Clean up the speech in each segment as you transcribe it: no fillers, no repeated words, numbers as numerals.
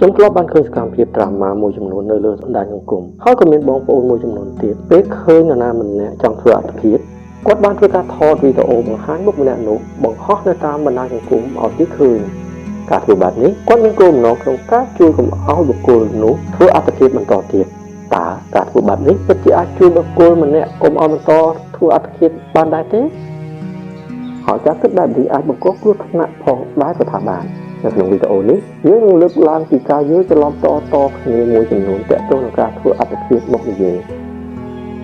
ខ្ញុំធ្លាប់បានឃើញសកម្មភាពត្រាម៉ាមួយចំនួននៅលើបណ្ដាញសង្គមហើយក៏មានបងប្អូនមួយចំនួនទៀតពេលឃើញនរណាម្នាក់ចង់ធ្វើអត្តឃាតគាត់បានធ្វើការថតវីដេអូបង្ហាញមុខម្នាក់នោះបង្ហោះនៅតាមបណ្ដាញសង្គមឲ្យគេឃើញការធ្វើបែបនេះគាត់មានគោលបំណងក្នុងការជួយកុំឲ្យបុគ្គលនោះធ្វើអត្តឃាតបន្តទៀតតើការធ្វើបែបនេះពិតជាអាចជួយបុគ្គលម្នាក់កុំឲ្យបន្តធ្វើអត្តឃាតបានដែរទេហើយការគិតបែបនេះអាចបង្កគ្រោះថ្នាក់ផងដែរក៏ថាបាននៅក្នុងវីដេអូនេះយើងនឹងលើកឡើងពីការយល់ច្រឡំតតគ្នាមួយចំនួនទាក់ទងនឹងការធ្វើអត្តឃាតមកនិយាយ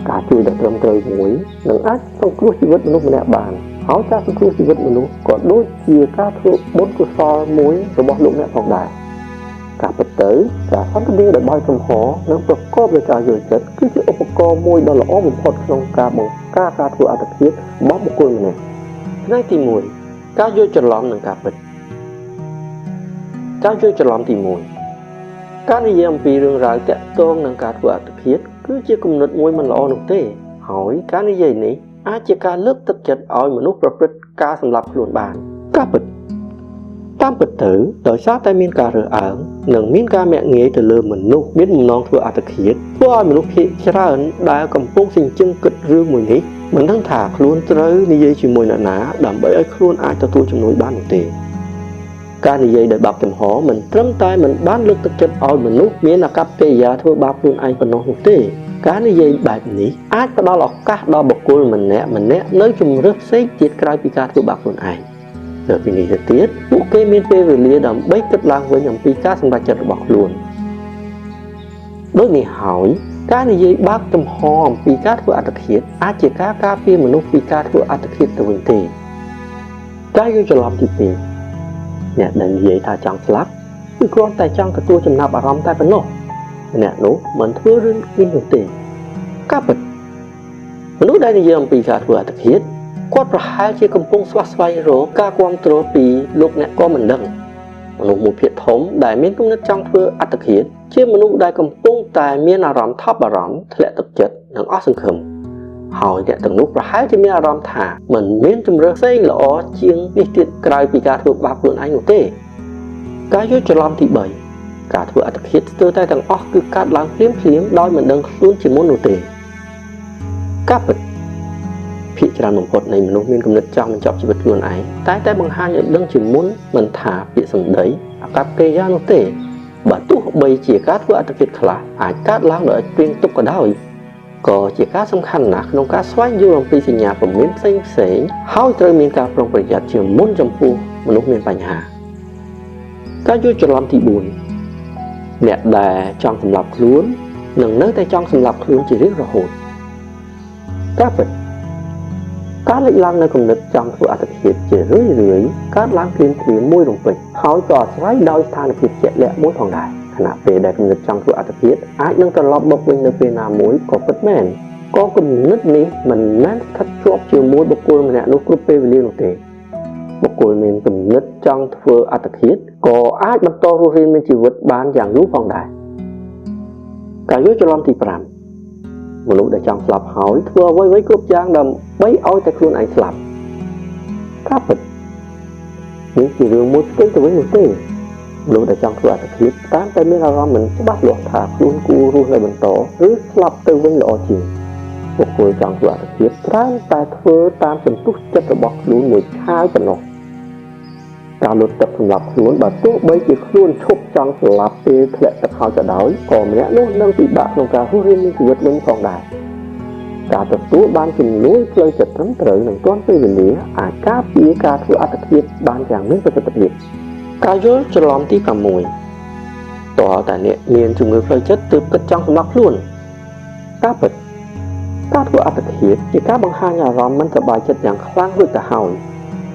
ការជួយដ៏ត្រឹមត្រូវមួយនឹងអាចសង្គ្រោះជីវិតមនុស្សម្នាក់បានហើយការសង្គ្រោះជីវិតមនុស្សក៏ដូចជាការធ្វើបុណ្យកុសលមួយរបស់លោកអ្នកផងដែរការពិតទៅការសន្ទនាដោយបើកចំហនិងប្រកបដោយការយល់ចិត្តគឺជាឧបករណ៍មួយដ៏ល្អបំផុតក្នុងការបង្ការការធ្វើអត្តឃាតរបស់បុគ្គលម្នាក់ផ្នែកទី1ការយល់ច្រឡំនិងការពិតការយល់ច្រឡំទី1ការនិយាយអំពីរឿងរ៉ាវទាក់ទងនឹងការធ្វើអត្តឃាតគឺជាគំនិតមួយមិនល្អនោះទេហើយការនិយាយនេះអាចជាការលើកទឹកចិត្តឲ្យមនុស្សប្រព្រឹត្តការសម្លាប់ខ្លួនបានការពិតតាមពិតទៅដោយសារតែមានការរើសអើងនិងមានការមាក់ងាយទៅលើមនុស្សមានបំណងធ្វើអត្តឃាតធ្វើឲ្យមនុស្សភាគច្រើនដែលកំពុងសញ្ជឹងគិតរឿងមួយនេះមិនដឹងថាខ្លួនត្រូវនិយាយជាមួយអ្នកណាដើម្បីឲ្យខ្លួនអាចទទួលជំនួយបាននោះទេការនិយាយដោយបាបចំហមិនត្រឹមតែមិនបានលើកទឹកចិត្តឲ្យមនុស្សមានអាកប្បកិរិយាធ្វើបាបខ្លួនឯងប៉ុណ្ណោះនោះទេការនិយាយបែបនេះអាចផ្ដល់ឱកាសដល់បុគ្គលម្នាក់ម្នាក់នៅជំរើសផ្សេងទៀតក្រៅពីការធ្វើបាបខ្លួនឯងលើពីនេះទៅទៀតពួកគេមានពេលវេលាដើម្បីគិតឡើងវិញអំពីការសម្រេចចិត្តរបស់ខ្លួនដូចនេះហើយការនិយាយបើកចំហអំពីការធ្វើអត្តឃាតអាចជាការការពារមនុស្សពីការធ្វើអត្តឃាតទៅវិញទេការយល់ច្រឡំទី2អ្នកដែលនិយាយថាចង់ស្លាប់គឺគ្រាន់តែចង់ទទួលចំណាប់អារម្មណ៍តែប៉ុណ្ណោះអ្នកនោះមិនធ្វើរឿងនេះនោះទេការពិតមនុស្សដែលនិយាយអំពីការធ្វើអត្តឃាតគាត់ប្រហែលជាកំពុងស្វះស្វែងរកការគាំទ្រពីលោកអ្នកក៏មិនដឹងមនុស្សមួយភាគធំដែលមានគំនិតចង់ធ្វើអត្តឃាតជាមនុស្សដែលកំពុងតែមានអារម្មណ៍ថប់បារម្ភធ្លាក់ទឹកចិត្តនិងអស់សង្ឃឹមហើយអ្នកទាំងនោះប្រហែលជាមានអារម្មណ៍ថាមិនមានជម្រើសផ្សេងល្អជាងនេះទៀតក្រៅពីការធ្វើបាបខ្លួនឯងនោះទេការយល់ច្រឡំទី3ការធ្វើអត្តឃាតស្ទើរតែទាំងអស់គឺកើតឡើងភ្លាមៗដោយមិនដឹងខ្លួនជាមុននោះទេការពិតភាគច្រើនបំផុតនៃមនុស្សមានគំនិតចង់បញ្ចប់ជីវិតខ្លួនឯងតែបង្ហាញឲ្យដឹងជាមុនមិនថាពាក្យសម្ដីអាកប្បកិរិយានោះទេបើទោះបីជាការធ្វើអត្តឃាតខ្លះអាចកើតឡើងដោយព្រៀងទុកក៏ដោយក៏ជាការសំខាន់ណាស់ក្នុងការស្វែងយល់អំពីសញ្ញាព្រមានផ្សេងផ្សេងហើយត្រូវមានការប្រុងប្រយ័ត្នជាមុនចំពោះមនុស្សមានបញ្ហាការយល់ច្រឡំទី4អ្នកដែលចង់សម្លាប់ខ្លួននឹងនៅតែចង់សម្លាប់ខ្លួនជារៀងរហូតការពិតការលេចឡើងនៅគំនិតចង់ធ្វើអត្តឃាតជារឿយៗកើតឡើងភ្លាមៗមួយរំពេចហើយក៏អាស្រ័យដោយស្ថានភាពជាក់លាក់មួយផងដែរខណៈពេលដែលគំនិតចង់ធ្វើអត្តឃាតអាចនឹងត្រឡប់មកវិញនៅពេលណាមួយក៏ពិតមែនក៏គំនិតនេះមិនមែនស្ថិតជាប់ជាមួយបុគ្គលម្នាក់នោះគ្រប់ពេលវេលានោះទេបុគ្គលមានគំនិតចង់ធ្វើអត្តឃាតក៏អាចបន្តរស់រានមានជីវិតបានយ៉ាងយូរផងដែរការយល់ច្រឡំទី5មនុស្សដែលចង់ស្លាប់ហើយធ្វើអ្វីៗគ្រប់យ៉ាងដើម្បីឲ្យតែខ្លួនឯងស្លាប់ការពិតនេះជារឿងមួយផ្ទុយទៅវិញនោះទេមនុស្សដែលចង់ធ្វើអត្តឃាតតាមតែមានអារម្មណ៍មិនច្បាស់លាស់ថាខ្លួនគួររស់នៅបន្តឬស្លាប់ទៅវិញល្អជាងបុគ្គលចង់ធ្វើអត្តឃាតច្រើនតែធ្វើតាមសន្ទុះចិត្តរបស់ខ្លួនមួយឆាវប៉ុណ្ណោះការលុតទឹកសម្រាប់ខ្លួនបើទោះបីជាខ្លួនឈប់ចង់ស្លាប់ពេលធ្លាក់ទឹកហើយក៏ដោយក៏ម្នាក់នោះនឹងពិបាកក្នុងការរស់រានមានជីវិតវិញផងដែរការទទួលបានជំនួយផ្លូវចិត្តត្រឹមត្រូវនិងទាន់ពេលវេលាអាចការពារការធ្វើអត្តឃាតបានយ៉ាងមានប្រសិទ្ធភាពការយល់ច្រឡំទី6តើតែអ្នកមានជំងឺផ្លូវចិត្តទើបគិតចង់សម្លាប់ខ្លួនការពិតការធ្វើអត្តឃាតជាការបង្ហាញអារម្មណ៍មិនសប្បាយចិត្តយ៉ាងខ្លាំងរួចទៅហើយ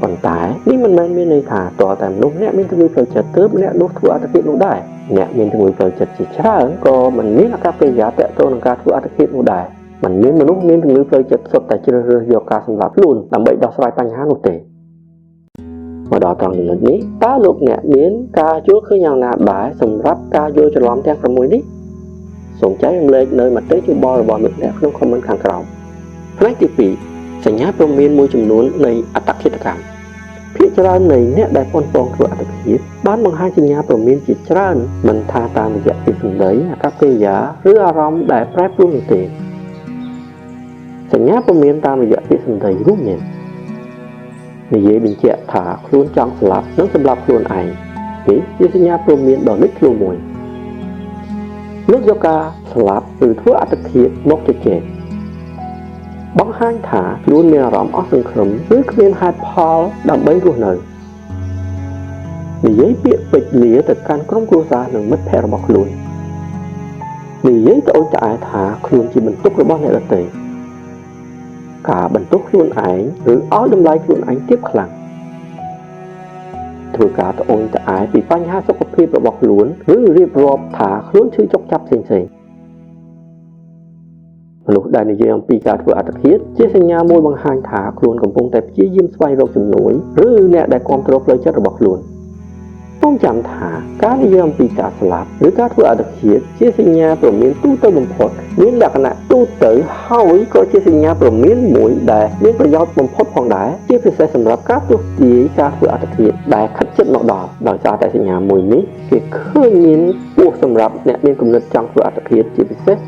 ប៉ុន្តែនេះមិនមែនមានន័យថាតើតែមនុស្សអ្នកមានជំងឺផ្លូវចិត្តទើបអ្នកនោះធ្វើអត្តឃាតនោះដែរអ្នកមានជំងឺផ្លូវចិត្តជាច្រើនក៏មិនមានអាកប្បកិរិយាទាក់ទងនឹងការធ្វើអត្តឃាតនោះដែរមិនមានមនុស្សមានជំងឺផ្លូវចិត្តសុទ្ធតែជ្រើសរើសយកការសម្លាប់ខ្លួនដើម្បីដោះស្រាយបញ្ហានោះទេមកដល់ត្រង់ចំណុចនេះតើលោកអ្នកមានការយល់ឃើញយ៉ាងណាដែរសម្រាប់ការយល់ច្រឡំទាំង6នេះសូមចែករំលែកនៅមតិយោបល់របស់លោកអ្នកក្នុង comment ខាងក្រោមផ្នែកទី2សញ្ញាព្រមានមួយចំនួននៃអត្តឃាតកម្ម ភាគច្រើននៃអ្នកដែលប៉ុនប៉ងធ្វើអត្តឃាតបានបង្ហាញសញ្ញាព្រមានជាច្រើនមិនថាតាមរយៈពាក្យសម្ដីអាកប្បកិរិយាឬអារម្មណ៍ដែលប្រែប្រួលនោះទេសញ្ញាព្រមានតាមរយៈពាក្យសម្ដីរួមមាននិយាយបញ្ជាក់ថាខ្លួនចង់ស្លាប់និងសម្លាប់ខ្លួនឯងនេះជាសញ្ញាព្រមានដ៏លេចធ្លោមួយលើកយកការស្លាប់ឬធ្វើអត្តឃាតមកជជែកបង្ហាញថាខ្លួនមានអារម្មណ៍អស់សង្ឃឹមឬគ្មានហេតុផលដើម្បីរស់នៅនិយាយពាក្យពេចន៍លាទៅកាន់ក្រុមគ្រួសារនិងមិត្តភក្តិរបស់ខ្លួននិយាយត្អូញត្អែថាខ្លួនជាបន្ទុករបស់អ្នកដទៃការបន្ទោសខ្លួនឯងឬឲ្យតម្លៃខ្លួនឯងទាបខ្លាំងធ្វើការត្អូញត្អែពីបញ្ហាសុខភាពរបស់ខ្លួនឬរៀបរាប់ថាខ្លួនឈឺចុកចាប់ផ្សេងៗមនុស្សដែលនិយាយអំពីការធ្វើអត្តឃាតជាសញ្ញាមួយបង្ហាញថាខ្លួនកំពុងតែព្យាយាមស្វែងរកជំនួយឬអ្នកដែលគាំទ្រផ្លូវចិត្តរបស់ខ្លួនសូមចាំថាការនិយាយអំពីការស្លាប់ឬការធ្វើអត្តឃាតជាសញ្ញាព្រមានទូទៅបំផុតមានលក្ខណៈទូទៅហើយក៏ជាសញ្ញាព្រមានមួយដែលមានប្រយោជន៍បំផុតផងដែរជាពិសេសសម្រាប់ការទស្សន៍ទាយការធ្វើអត្តឃាតដែលខិតជិតមកដល់ដោយសារតែសញ្ញាមួយនេះគេឃើញមានពោះសម្រាប់អ្នកមានគំនិតចង់ធ្វើអត្តឃាតជាពិសេស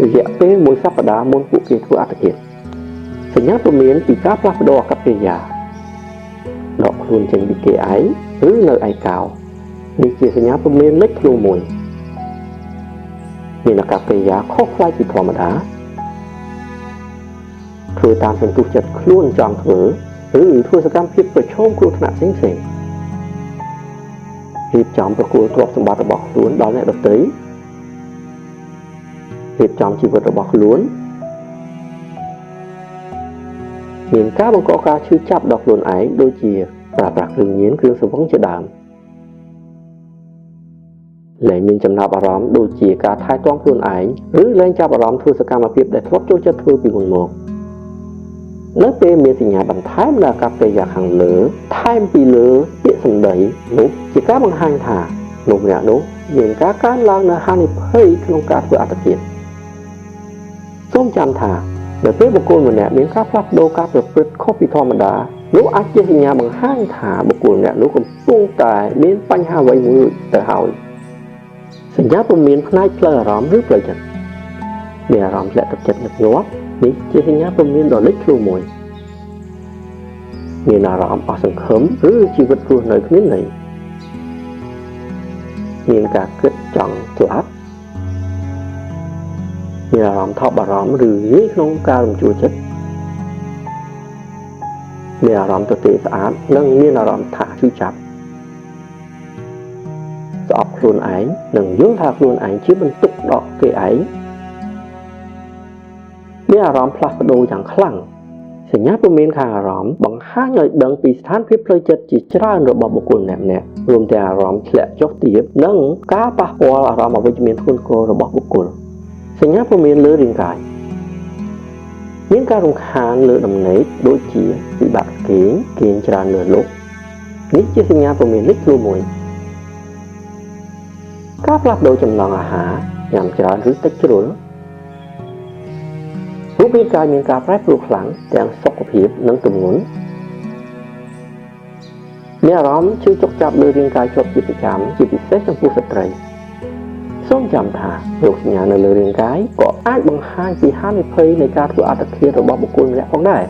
រយៈពេលមួយសប្តាហ៍មុនពួកគេធ្វើអត្តឃាតសញ្ញាព្រមានពីការផ្លាស់ប្ដូរអាកប្បកិរិយាដកខ្លួនចេញពីគេឯងឬនៅឯកោនេះជាសញ្ញាព្រមានលេចធ្លោមួយមានអាកប្បកិរិយាខុសប្លែកពីធម្មតាធ្វើតាមសន្ទុះចិត្តខ្លួនចង់ធ្វើឬធ្វើសកម្មភាពប្រឈមគ្រោះថ្នាក់ផ្សេងៗរៀបចំប្រគល់ទ្រព្យសម្បត្តិរបស់ខ្លួនដល់អ្នកដទៃរៀបចំជីវិតរបស់ខ្លួនមានការបង្កការឈឺចាប់ដល់ខ្លួនឯងដូចជាប្រើប្រាស់គ្រឿងញៀនគ្រឿងស្រវឹងជាដើមលែងមានចំណាប់អារម្មណ៍ដូចជាការថែទាំខ្លួនឯងឬលែងចាប់អារម្មណ៍ធ្វើសកម្មភាពដែលធ្លាប់ចូលចិត្តធ្វើពីមុនមកនៅពេលមានសញ្ញាបន្ថែមដល់អាកប្បកិរិយាខាងលើថែមពីលើពាក្យសម្ដីនោះជាការបង្ហាញថាមនុស្សម្នាក់នោះមានការកើនឡើងនូវហានិភ័យក្នុងការធ្វើអត្តឃាតសូមចាំថានៅពេលបុគ្គលម្នាក់មានការផ្លាស់ប្ដូរការប្រព្រឹត្តខុសពីធម្មតានោះអាចជាសញ្ញាបង្ហាញថាបុគ្គលម្នាក់នោះកំពុងតែមានបញ្ហាអ្វីមួយទៅហើយសញ្ញាព្រមានផ្នែកផ្លូវអារម្មណ៍ឬផ្លូវចិត្តមានអារម្មណ៍ធ្លាក់ទឹកចិត្តញឹកញាប់នេះជាសញ្ញាព្រមានដ៏លេចធ្លោមួយមានអារម្មណ៍អស់សង្ឃឹមឬជីវិតរស់នៅគ្មានន័យមានការគិតចង់ស្លាប់មានអារម្មណ៍ថប់បារម្ភឬងាយក្នុងការរំជួលចិត្តមានអារម្មណ៍ទទេស្អាតនិងមានអារម្មណ៍ថាឈឺចាប់ស្អប់ខ្លួនឯងនិងយល់ថាខ្លួនឯងជាបន្ទុកដល់គេឯងមានអារម្មណ៍ផ្លាស់ប្ដូរយ៉ាងខ្លាំងសញ្ញាព្រមានខាងអារម្មណ៍បង្ហាញឲ្យដឹងពីស្ថានភាពផ្លូវចិត្តជាច្រើនរបស់បុគ្គលម្នាក់ៗរួមទាំងអារម្មណ៍ធ្លាក់ចុះទាបនិងការប៉ះពាល់អារម្មណ៍អវិជ្ជមានធ្ងន់ធ្ងររបស់បុគ្គលសញ្ញាព្រមានលើរាងកាយមានការរំខានលើដំណេកដូចជាពិបាកគេងគេងច្រើនលើលុបនេះជាសញ្ញាព្រមានលេចធ្លោមួយការផ្លាស់ប្ដូរចំណង់អាហារញ៉ាំច្រើនឬតិចជ្រុលរូបរាងកាយមានការប្រែប្រួលខ្លាំងទាំងសុខភាពនិងទម្ងន់មានអារម្មណ៍ឈឺចុកចាប់លើរាងកាយជាប់ជាប្រចាំជាពិសេសចំពោះស្ត្រីសូមចាំថារោគសញ្ញានៅលើរាងកាយក៏អាចបង្ហាញពីហានិភ័យនៃការធ្វើអត្តឃាតរបស់បុគ្គលម្នាក់ផងដែរ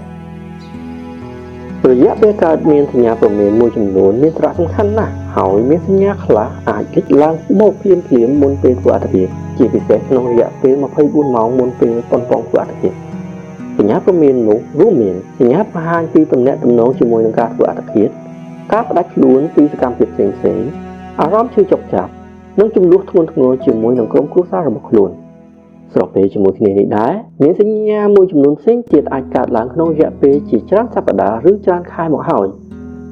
រយៈពេលកើតមានសញ្ញាព្រមានមួយចំនួនមានសារៈសំខាន់ណាស់ហើយមានសញ្ញាខ្លះអាចលេចឡើងមកភ្លាមៗមុនពេលធ្វើអត្តឃាតជាពិសេសក្នុងរយៈពេល24ម៉ោងមុនពេលប៉ុនប៉ងធ្វើអត្តឃាតសញ្ញាព្រមាននោះរួមមានសញ្ញាបង្ហាញពីទំនាក់ទំនងជាមួយនឹងការធ្វើអត្តឃាតការផ្ដាច់ខ្លួនពីសកម្មភាពផ្សេងៗអារម្មណ៍ឈឺចុកចាប់និងចំនួនធ្ងន់ធ្ងរជាមួយនឹងក្រុមគ្រួសាររបស់ខ្លួនស្របពេលជាមួយគ្នានេះដែរមានសញ្ញាមួយចំនួនផ្សេងទៀតអាចកើតឡើងក្នុងរយៈពេលជាច្រើនសប្តាហ៍ឬច្រើនខែមកហើយ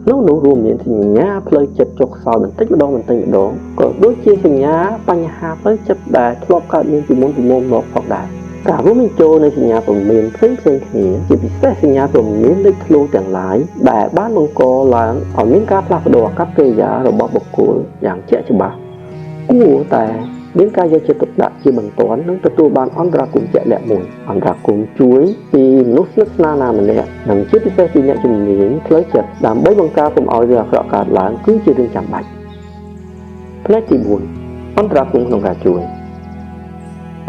ក្នុងនោះរួមមានសញ្ញាផ្លូវចិត្តចុះខ្សោយបន្តិចម្ដងបន្តិចម្ដងក៏ដូចជាសញ្ញាបញ្ហាផ្លូវចិត្តដែលធ្លាប់កើតមានពីមុនមកផងដែរការរួមបញ្ចូលនៃសញ្ញាព្រមានផ្សេងៗគ្នាជាពិសេសសញ្ញាព្រមានលេចធ្លោទាំងឡាយដែលបានបង្កឡើងឲ្យមានការផ្លាស់ប្ដូរអាកប្បកិរិយារបស់បុគ្គលយ៉ាងជាក់ច្បាស់គួរតែ មានការយកចិត្តទុកដាក់ជាបន្ទាន់និងទទួលបានអន្តរាគមន៍ជាក់លាក់មួយអន្តរាគមន៍ជួយពីមនុស្សស្និទ្ធស្នាលណាម្នាក់និងជាពិសេសពីអ្នកជំនាញផ្លូវចិត្តដើម្បីបង្ការកុំឲ្យរឿងអាក្រក់កើតឡើងគឺជារឿងចាំបាច់ផ្នែកទី4អន្តរាគមន៍ក្នុងការជួយ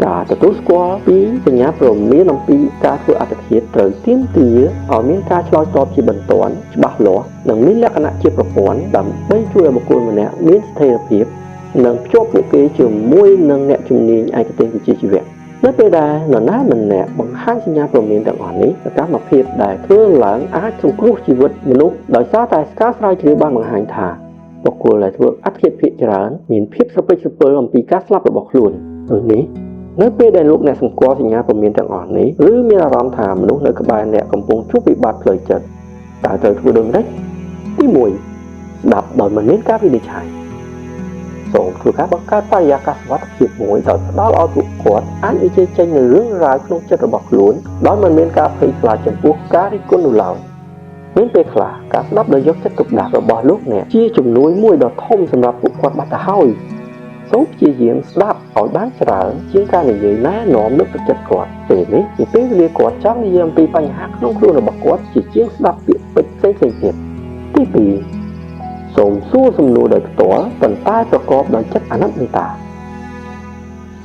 ការទទួលស្គាល់ពីសញ្ញាព្រមានអំពីការធ្វើអត្តឃាតត្រូវទាមទារឲ្យមានការឆ្លើយតបជាបន្ទាន់ច្បាស់លាស់និងមានលក្ខណៈជាប្រព័ន្ធដើម្បីជួយឲ្យបុគ្គលម្នាក់មានស្ថិរភាពនិងភ្ជាប់ពួកគេជាមួយនឹងអ្នកជំនាញឯកទេសវិជ្ជាជីវៈនៅពេលដែលនរណាម្នាក់បង្ហាញសញ្ញាព្រមានទាំងអស់នេះសកម្មភាពដែលធ្វើឡើងអាចសង្គ្រោះជីវិតមនុស្សដោយសារតែការស្រាវជ្រាវបានបង្ហាញថាបុគ្គលដែលធ្វើអត្តឃាតភាគច្រើនមានភាពស្រពេចស្រពិលអំពីការស្លាប់របស់ខ្លួនដូចនេះនៅពេលដែលលោកអ្នកសម្គាល់សញ្ញាព្រមានទាំងអស់នេះឬមានអារម្មណ៍ថាមនុស្សនៅក្បែរអ្នកកំពុងជួបវិបត្តិផ្លូវចិត្តតើត្រូវធ្វើដូចម្តេចទី1ស្ដាប់ដោយមិនមានការវិនិច្ឆ័យសូមធ្វើការបង្កើតបរិយាកាសសុវត្ថិភាពមួយដោយផ្ដល់ឲ្យពួកគាត់អាចនិយាយចេញនូវរឿងរ៉ាវក្នុងចិត្តរបស់ខ្លួនដោយមិនមានការភ័យខ្លាចចំពោះការរិះគន់នោះឡើយមានពេលខ្លះការស្ដាប់ដោយយកចិត្តទុកដាក់របស់លោកអ្នកជាជំនួយមួយដ៏ធំសម្រាប់ពួកគាត់បាត់ទៅហើយសូមព្យាយាមស្ដាប់ឲ្យបានច្រើនជាងការនិយាយណែនាំលើកទឹកចិត្តគាត់ពេលនេះជាពេលវេលាគាត់ចង់និយាយអំពីបញ្ហាក្នុងខ្លួនរបស់គាត់ជាជាងស្ដាប់ពាក្យពេចន៍ផ្សេងៗទៀតទី2សូមសួរសំណួរដោយផ្ទាល់ប៉ុន្តែប្រកបដោយចិត្តអាណិតមេត្តា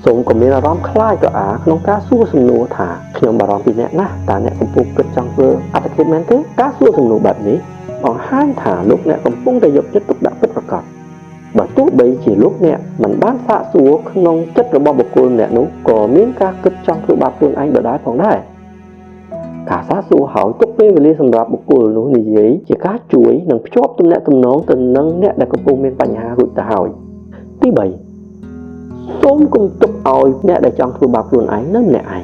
សូមកុំមានអារម្មណ៍ខ្លាចក្រអាក្នុងការសួរសំណួរថាខ្ញុំបារម្ភពីអ្នកណាស់តើអ្នកកំពុងគិតចង់ធ្វើអត្តឃាតមែនទេការសួរសំណួរបែបនេះបង្ហាញថាលោកអ្នកកំពុងតែយកចិត្តទុកដាក់ពិតប្រាកដបើទោះបីជាលោកអ្នកមិនបានសាកសួរក្នុងចិត្តរបស់បុគ្គលម្នាក់នោះក៏មានការគិតចង់ធ្វើបាបខ្លួនឯងដដែលផងដែរការសាកសួរហើយទុកពេលវេលាសម្រាប់បុគ្គលនោះនិយាយជាការជួយនិងភ្ជាប់ទំនាក់ទំនងទៅនឹងអ្នកដែលកំពុងមានបញ្ហារួចទៅហើយទី3សូមកុំទុកឲ្យអ្នកដែលចង់ធ្វើបាបខ្លួនឯងនៅម្នាក់ឯង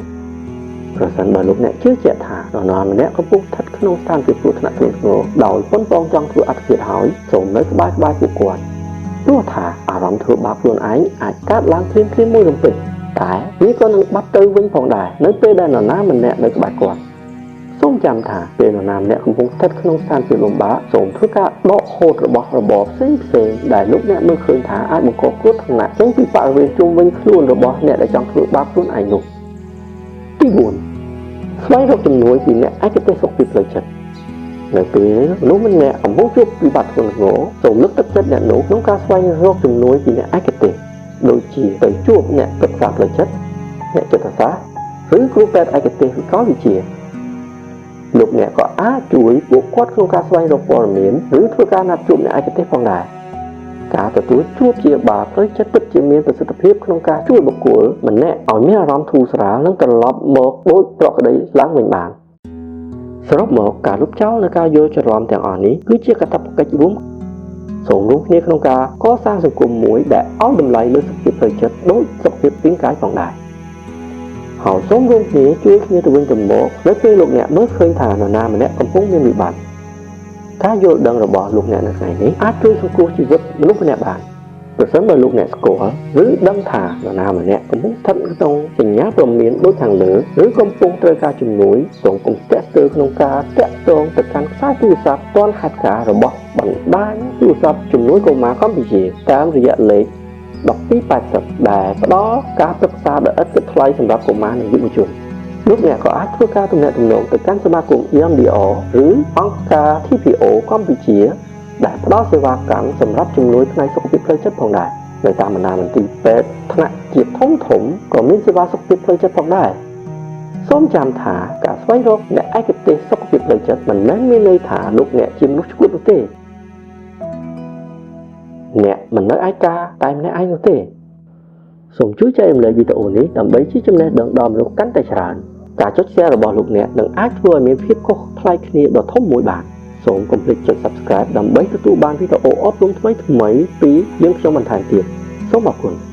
ប្រសិនបើលោកអ្នកជឿជាក់ថានរណាម្នាក់កំពុងស្ថិតក្នុងស្ថានភាពគ្រោះថ្នាក់ធ្ងន់ធ្ងរដោយប៉ុនប៉ងចង់ធ្វើអត្តឃាតហើយសូមនៅក្បែរពួកគាត់ព្រោះថាអារម្មណ៍ធ្វើបាបខ្លួនឯងអាចកើតឡើងភ្លាមៗមួយរំពេចតែវាក៏នឹងបាត់ទៅវិញផងដែរនៅពេលដែលនរណាម្នាក់នៅក្បែរគាត់សូមចាំថាពេលនរណាម្នាក់កំពុងស្ថិតក្នុងស្ថានភាពលំបាកសូមធ្វើការដកហូតរបស់របរផ្សេងៗដែលលោកអ្នកមើលឃើញថាអាចបង្កគ្រោះថ្នាក់ចេញពីបរិវេណជុំវិញខ្លួនរបស់អ្នកដែលចង់ធ្វើបាបខ្លួនឯងនោះទី4ស្វែងរកជំនួយពីអ្នកឯកទេសសុខភាពផ្លូវចិត្តនៅពេលមនុស្សម្នាក់កំពុងជួបវិបត្តិធ្ងន់ធ្ងរសូមលើកទឹកចិត្តអ្នកនោះក្នុងការស្វែងរកជំនួយពីអ្នកឯកទេសដូចជាទៅជួបអ្នកប្រឹក្សាផ្លូវចិត្តអ្នកចិត្តសាស្ត្រឬគ្រូពេទ្យឯកទេសវិកលវិទ្យាលោកអ្នកក៏អាចជួយពួកគាត់ក្នុងការស្វែងរកព័ត៌មានឬធ្វើការណាត់ជួបអ្នកឯកទេសផងដែរការទទួលជួបព្យាបាលផ្លូវចិត្តពិតជាមានប្រសិទ្ធភាពក្នុងការជួយបុគ្គលម្នាក់ឲ្យមានអារម្មណ៍ធូរស្រាលនិងត្រឡប់មកដូចប្រក្រតីឡើងវិញបានសរុបមកការលុបចោលនៅការយល់ច្រឡំទាំងអស់នេះគឺជាកាតព្វកិច្ចរួមសូមរួមគ្នាក្នុងការកសាងសង្គមមួយដែលឲ្យតម្លៃលើសុខភាពផ្លូវចិត្តដូចសុខភាពរាងកាយផងដែរហើយសូមរួមគ្នាជួយគ្នាទៅវិញទៅមកនៅពេលលោកអ្នកមើលឃើញថានរណាម្នាក់កំពុងមានវិបត្តិការយល់ដឹងរបស់លោកអ្នកនៅថ្ងៃនេះអាចជួយសង្គ្រោះជីវិតមនុស្សម្នាក់បានប្រសិនបើលោកអ្នកស្គាល់ឬដឹងថានរណាម្នាក់កំពុងស្ថិតក្នុងសញ្ញាព្រមានដូចខាងលើឬកំពុងត្រូវការជំនួយសូមកុំស្ទាក់ស្ទើរក្នុងការទាក់ទងទៅកាន់ខ្សែទូរស័ព្ទទាន់ហេតុការណ៍របស់បណ្ដាញទូរស័ព្ទជំនួយកុមារកម្ពុជាតាមរយៈលេខ1280ដែលផ្ដល់ការប្រឹក្សាដោយឥតគិតថ្លៃសម្រាប់កុមារនិងយុវជនលោកអ្នកក៏អាចធ្វើការទំនាក់ទំនងទៅកាន់សមាគម EMDR ឬអង្គការ TPO កម្ពុជាដែលផ្ដល់សេវាកម្មសម្រាប់ជំនួយផ្នែកសុខភាពផ្លូវចិត្តផងដែរនៅតាមបណ្ដាមន្ទីរពេទ្យថ្នាក់ជាតិធំៗក៏មានសេវាសុខភាពផ្លូវចិត្តផងដែរសូមចាំថាការស្វែងរកអ្នកឯកទេសសុខភាពផ្លូវចិត្តមិនមែនមានន័យថាលោកអ្នកជាមនុស្សឆ្កួតនោះទេអ្នកមិននៅឯកាតែម្នាក់ឯងនោះទេសូមជួយចែករំលែកវីដេអូនេះដើម្បីជាចំណេះដឹងដល់មនុស្សកាន់តែច្រើនការចុច Share របស់លោកអ្នកនឹងអាចធ្វើឲ្យមានភាពខុសប្លែកគ្នាដ៏ធំមួយបានសូមកុំភ្លេចចុច Subscribe ដើម្បីទទួលបានវីដេអូអប់រំថ្មីៗពីយើងខ្ញុំបន្ថែមទៀតសូមអរគុណ។